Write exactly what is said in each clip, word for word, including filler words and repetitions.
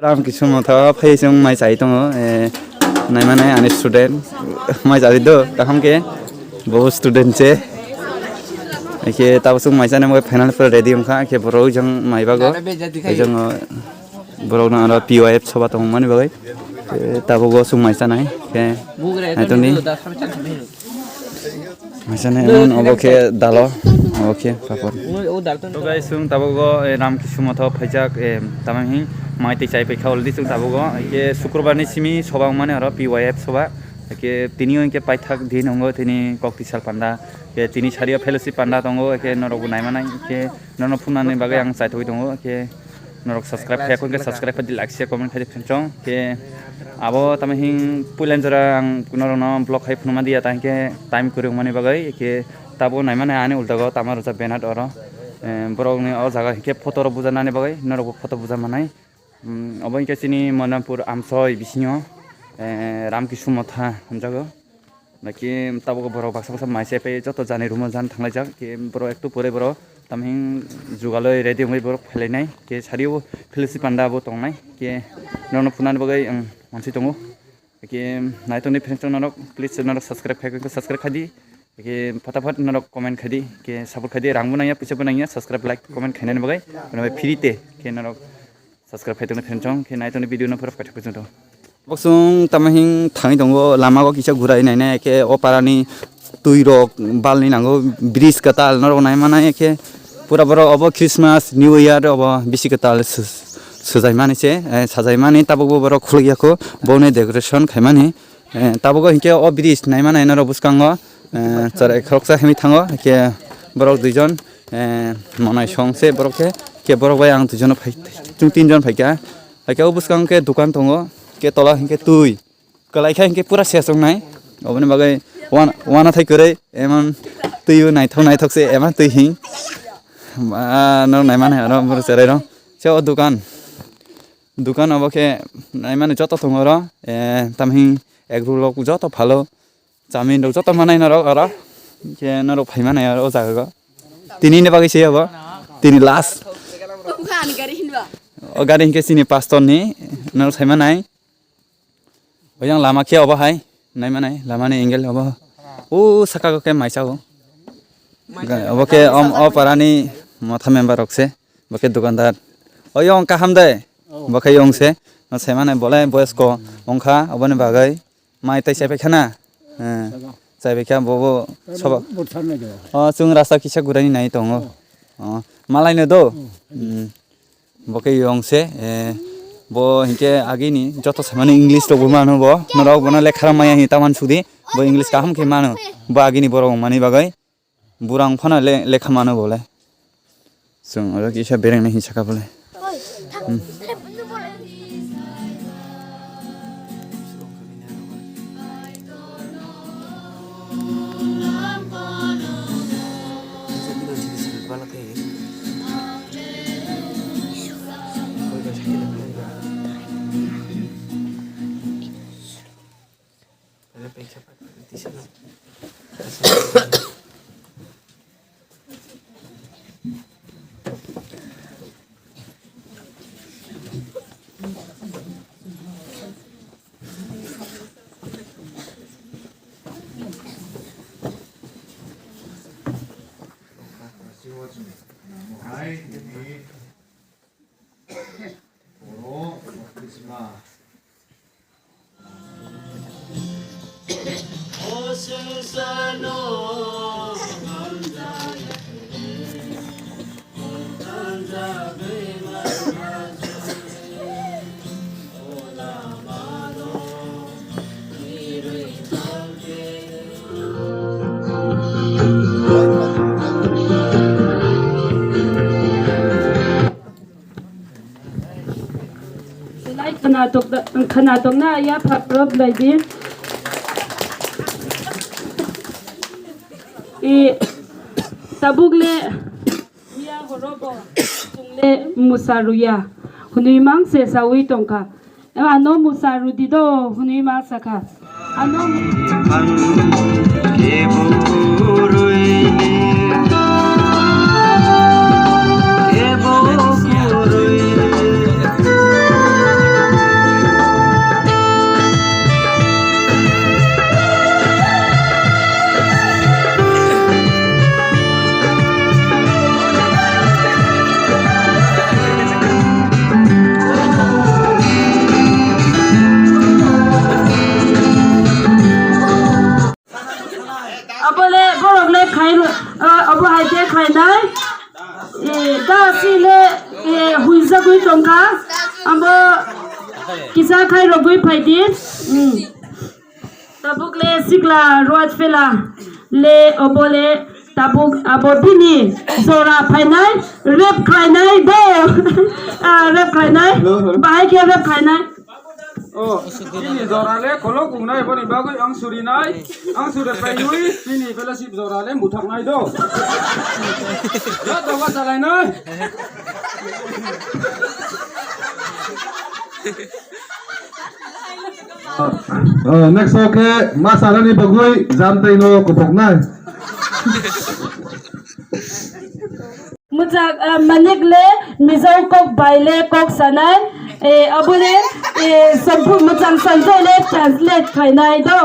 Tam kisu motha phai chwng mai chai tongo, eh, naimane ani student mai chai do kaham ke bo student se. Eke tabo chwng mai chana mo final pore ready wngkha, ke borok jang mai bago. Jang, eh, borok no aro P Y F soba tong mani bagwi. Eh, tabo go chwng mai chanai ke naitoni. Maisane emon obo khe dalo, obo khe papor. To guys, chwng tabuk o, eh, Ram Kisu Motha phaijak, eh, tamo hing mai twi chai paikha already chwng tabuk o. Hwnkhe Sukrobar ni simi soba wngmani oro P Y F soba. Hwnkhe tini o hwnkhe paithak din wngo tini kok tisal panda. Hwnkhe tini sari o fellowship panda tongo, hwnkhe norok bo naimanai, hwnkhe norokno phunani bagwi ang chaithogwi tongo, hwnkhe Norok subscribe khe, khe subscribe khe di, like, share, comment khe di, friend chong. Khe abo tamo hing puilan jora ang norok no vlog khai phunuma dia, tang khe time kwrwng mani bagwi, khe tabo naimani ani ulta go tama rwjak banner oro. Eh, borok ni o jaga hingkhe photo rok buja nani bagwi, norok bo photo buja manai. Hmm, obo hingkhe chini Moinapur Amsoi bisingo, eh, Ram Kisu Motha hwnjago. Naki tabuk borok baksa baksa mai se pai joto jani room o jan thanglaijak, ke borok ektu pore borok tamhing jugaloi ready wngwi borok phailainai, ke sari o fellowship panda bo tongnai, ke norokno phunani bagwi ang mansui tongo. Ke naitongni friends norok, please norok subscribe khai, subscribe khai di, ke phataphat norok comment khai di, ke support khai di, rang bo nangya, puisa bo nangya, subscribe, like, comment khainani bagwi, free te ke norok Subscribe khai tongni friend chong khe nai tongni video no pura paithak paithak tong. Bosong tamo hing thangwi tongo, lama o kisa gurai nainai khe o parani twi rok balni nango, bridge kwtal norok naimanai khe pura borok obo Christmas, New Year obo bisi kwtal su-, sujaimani se, eh, sajaimani tabukbo borok khuluk ya kho, boni decoration khaimani. Eh, tabuk hinkhe o bridge naima nai norok bwskango, eh, chwrai khoroksa himwi thango, hinkhe borok duijon, eh, monai song se borok khe, hinkhe borok bai ang duijon phai, chwng tinjon phaikha. Hinkhe o bwskango khe dukan tongo, hinkhe tola hinkhe twi kwlaikha, hinkhe pura ses wngnai. Oboni bagwi wana, wanathai kwrwi emon twi o naithok naithok se emon twi hing. Ba, norok naima nai aro borok chwrairok se o dukan. Dukan obo khe naimani joto tongo oro, eh, tamhing egg roll rok joto phalo, chowmin rok joto manai norok oro, khe norok phai manai oro o jaga o. Tini ni bagwi se obo, tini last. O gari hinkhe chini pastor ni, norok sai manai. Oyang lama khe obo hai, naimanai, lama ni angle obo. O saka o khe maisa o. Obo khe om, o para ni motha member rok se, bo khe dukandar. Oyong kaham de, bo khe yong se, no sai manai bolai boyos ko ongkha, oboni bagwi mai tai chai paikha na. Eh, chai paikha bo bo sobo. O chwng rasta kisa gurai ni nai tongo. O malai no do. Hmm. Bo khe yong se, eh, bo hinkhe agini joto samani English rok bo mano bo, norok bono lekha rok maya hinwi ta uansuk di, bo English kaham khe mano, bo agini borok wngmani bagwi, burang phano le-, lekha mano bo le. Chwng oro kisa bereng nai hinwi saka bo le. Hmm. Belai khwnatok da-, khwnatok na ya phaprop lai di. E, tabuk le miya horobo chwng le musa ruya hwnwi mang se saui tongkha. Eba ano musa rudi do hwnwi ma sakha. Ano Kisa khai rogwi phaidi. Hmm. Tabuk le sikla ruat phela le obo le tabuk abo bini jora phainai rep khlainai do. Ah, rep khlainai. Bahai khe rep khlainai. O, bini jora le kolok wngnai, boni bagwi ang surinai, ang suri paiwi bini fellowship jora le muthaknai do. Joto wa salainai. O, next o khe ma sanani bagwi jam tei no kuphoknai. Mwchang, ah, manik le mijao kok bai le kok sanai, eh, abo le, eh, samphu mwchang sanjai le translate khainai do.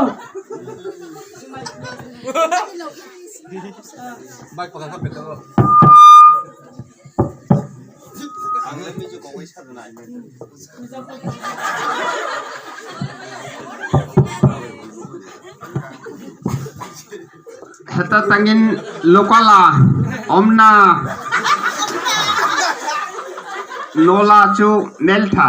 Heta tangin lokala omna nola chu meltha.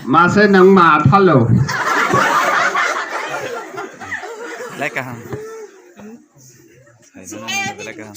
Mase nang ma thalo. Lai kaham. Lai kaham.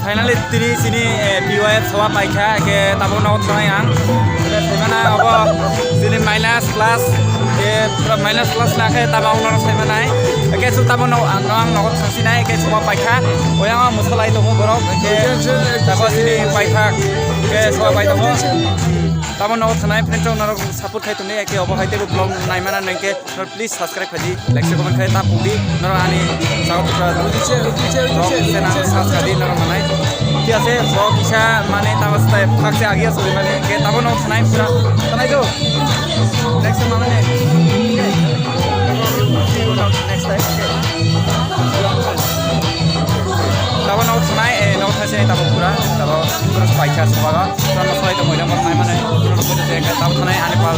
Finally, tini chini, eh, B Y F soba paikha, ke tabuk nogo thanai ang. Ke saimanai obo chini minus plus, ke pura minus plus na khe tabuk nogo saimanai. Ke su tabuk no, ang, ang nogo thangsinai, ke soba paikha. Oyang ang musalai tongo borok, ke tabuk chini paithak, ke soba pai tongo. Tabuk nogo thanai, friends, norok support khai tongdi, ke obo hai teibo vlog naimana nengke. Nor please subscribe khaidi, like, share, comment khai ta pudi. Nor ani channel subscribe khaidi, nor manai. Thik ase, so kisa mane tamo step thakse agi asuli mane, ke tamo no sanai pura. Sanai do. Next time mane. Next time. Tamo no sanai, eh, no thase tamo pura, tamo pura paisa sobaga. Tamo sai to moila mane, tamo sanai ani pal.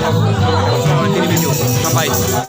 Tini video. Bye.